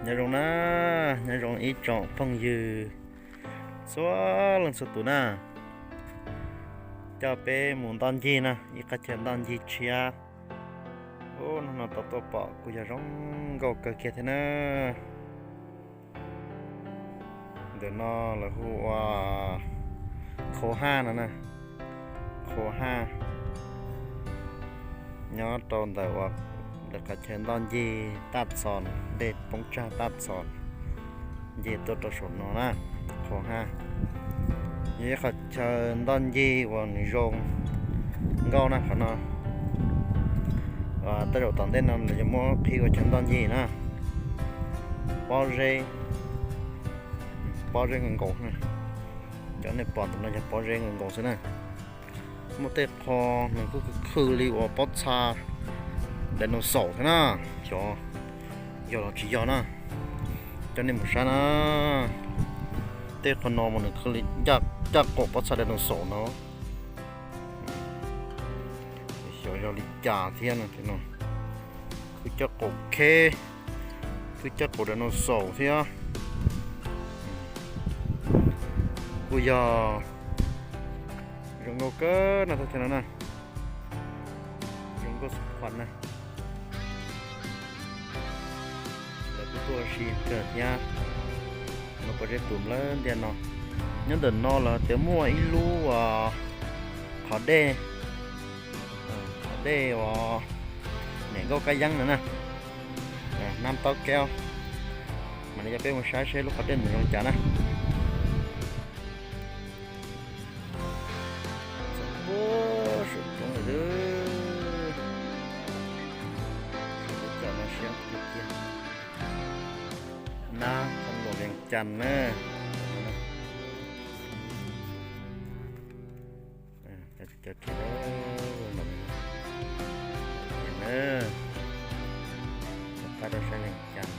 Nyob zoo na, nyob zoo ib tsoom phooj ywg txhua leej txhua tus na. Coj peb mus ntoj ncig na, ib qhov chaw ntoj ncig tshiab. Ub, hnub no tau tuaj pom kuj yog zoo nkauj kawg kiag thiab na. Ntawm no lawv hu ua Khov Haj no na, Khov Haj. Nyob rau ntawm uas lawv qhov chaw ntoj ncig Taj Txos, dej poob tsag Taj Txos, nce tuaj rau saum no na, Khov Haj. Yog ib qhov chaw ntoj ncig uas nws zoo nkauj na qhov no. Tej zaum tom ntej no lawv yuav muab qhib ua chaw ntoj ncig na. Pob zeb, pob zeb nkaus nkaus. Cov nej pom ntawm no yog pob zeb nkaus nkaus xwb na. Muaj tej qho nws kuj khw khw li uas pob txha dinosaur thiab na. Xyov yog los tsis yog na. Coj nej mus saib na. Tej qho no mas nws khw li caj qaum pob txha dinosaur no. Xyov yog li cas thiab no. Khw caj qaum kheb, khw caj qaum dinosaur thiab. Kuj yog zoo nkauj kawg no, thaj chaw no na. Zoo nkauj xwb khuam na. Lawv kuj tuaj ua si kawg thiab. No pob zeb tus nplawg ntiaj no. Nyob ntawm no lawv tias muaj ib lub qhov dej, qhov dej uas niam nkauj kab yeeb no na, Nab Taub Kaub. Mas nws coj peb mus saib seb lub qhov dej ntawd zoo cas na. Txog puag saum roob lawm. Cov no siab tiag tiag. Nab Thaj Luam Vees Cas na. Cov kev na, qab rau sab Vees Cas.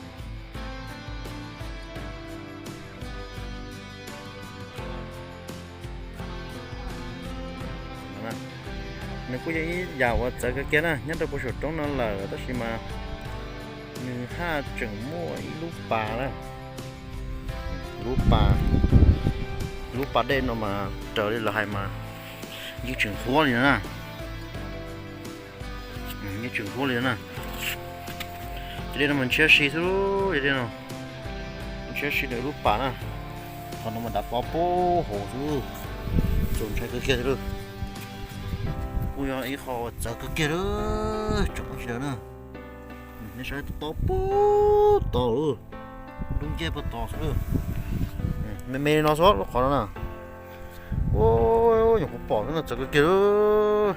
Nws kuj yog ib yam uas txawv kawg kiag na, nyob rau puag saum roob no lawm tab sis mas nws haj tseem muaj ib lub pas na. Lub pas, lub pas dej no mas raws li lawv hais mas yeej tseem qhuav li no na. Yeej tseem qhuav li no na. Cov dej no mas ntshiab si xwb, cov dej no ntshiab si ntawm lub pas na. Qhov no mas dav pob pub hauv xwb, txaus ntshai kawg kiag xwb. Kuj yog ib qho uas txawv kawg kiag lawm, tsom peb sawv daws na. Nej saib to pub tod lawm, lub ncej puag tod xwb. Me me li no xwb lub qhov no na. Ua, nyuam qhuav pom xwb no txawv kawg kiag lawm.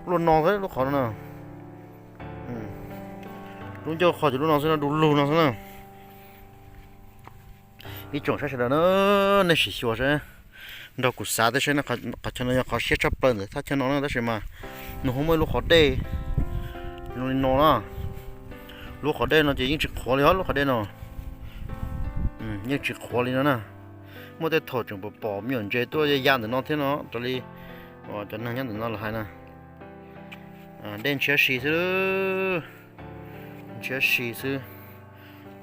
Lub no xwb lub qhov no na. Lub ncauj qhov ces lub no xwb no, du lug no xwb na. Ib tsoom saib sawv daws na, nej sim xyuas saib. Nrog kuv xav thiab saib, qhov chaw no yog qhov siab tshaj plaws ntawm thaj chaw no na, tab sis mas nws ho muaj ib lub qhov dej zoo li no na. Lub qhov dej no ces yeej tsis qhuav li os, lub qhov dej no yeej tsis qhuav li no na. Muaj tej thaum tseem pom pom me nyuam ntses tuaj ya ya ntawm no thiab no, raws li cov neeg nyob ntawm no lawv hais na. Dej ntshiab si xwb, ntshiab si xwb,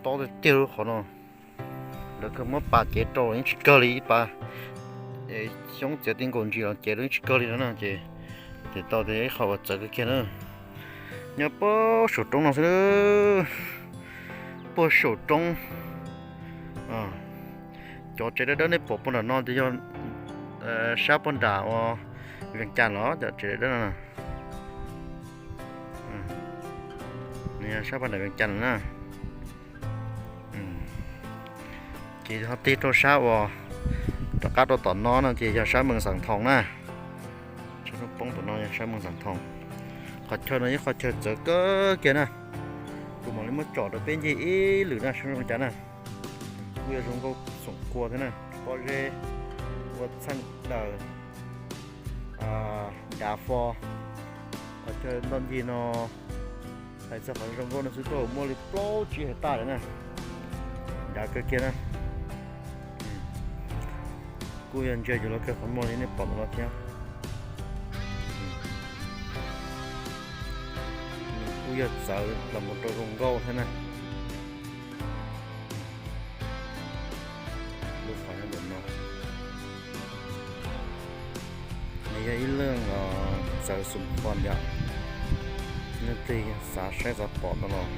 tob tiag tiag lub qhov no. Lawv kawg muab pas cev rau yeej tsis kawg li, ib pas xyoob txiav ti nkaus ntsis los cev rau yeej tsis kawg li no na, ces, ces tau tias ib qho uas txawv kawg kiag na. Nyob puag saum roob no xwb, puag saum roob. Cov tsev dawb dawb nej pom puag nram no ces yog sab puag nram uas Vees Cas los cov tsev dawb dawb no. Nws yog sab puag nram Vees Cas na. Ces ho tig rau sab uas rov qab rau tom no no ces yog sab Mees Xaam Thoo na. Sab hnub poob tom no yog sab Mees Xaam Thoo. Qhov chaw no yog qhov chaw txawv kawg kiag na. Kuv mam li muab tsom rau peb ncig ib lwm na, seb zoo cas na. Kuj yog zoo nkauj xoom kua thiab na, pob zeb ua txheej daws, dav fo. Qhov chaw ntoj ncig no, hais txog qhov zoo nkauj no xwb tuaj muaj li plaub tsib hais taj lawm na. Dav kawg kiag na. Kuj yog ntsia yuav luag kawg qhov muag li nej pom no thiab. Nws kuj yog txawv los mus rau zoo nkauj thiab na. Txawv xum kho yom. Leej twg xav saib xav pom no los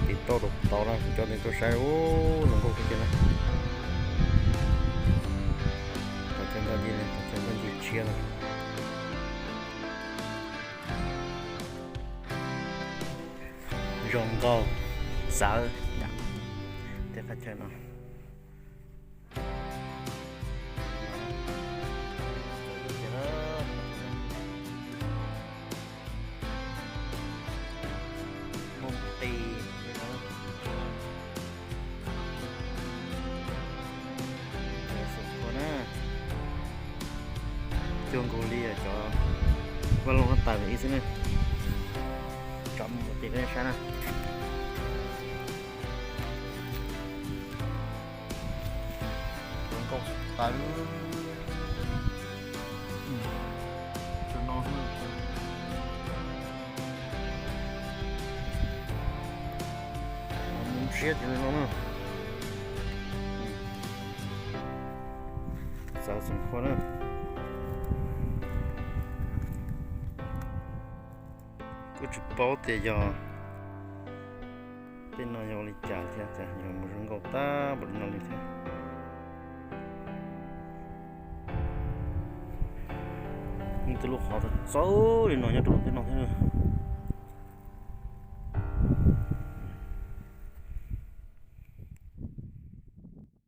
tiv tauj rau tau na, kuv coj nej tuaj saib. Ub, zoo nkauj kawg kiag na. Qhov chaw ntoj ncig, qhov chaw ntoj ncig tshiab na. Zoo nkauj, txawv yom. Tej qhov chaw no. Moo qis na, cuag nkaus li cov vaj loog huab tais ib xwb na. Tsom mus tim nej saib na. Nkauj tas li. Tus no, mus siab ces no na. Txawv xeem qhua na. Kuj tsis paub tias yog tej no yog ua li cas thiab, cas yuav mus zoo nkauj tag npaum li no li thiab. Muaj tej lub qhov txawv txawv li no nyob rau tej no thiab.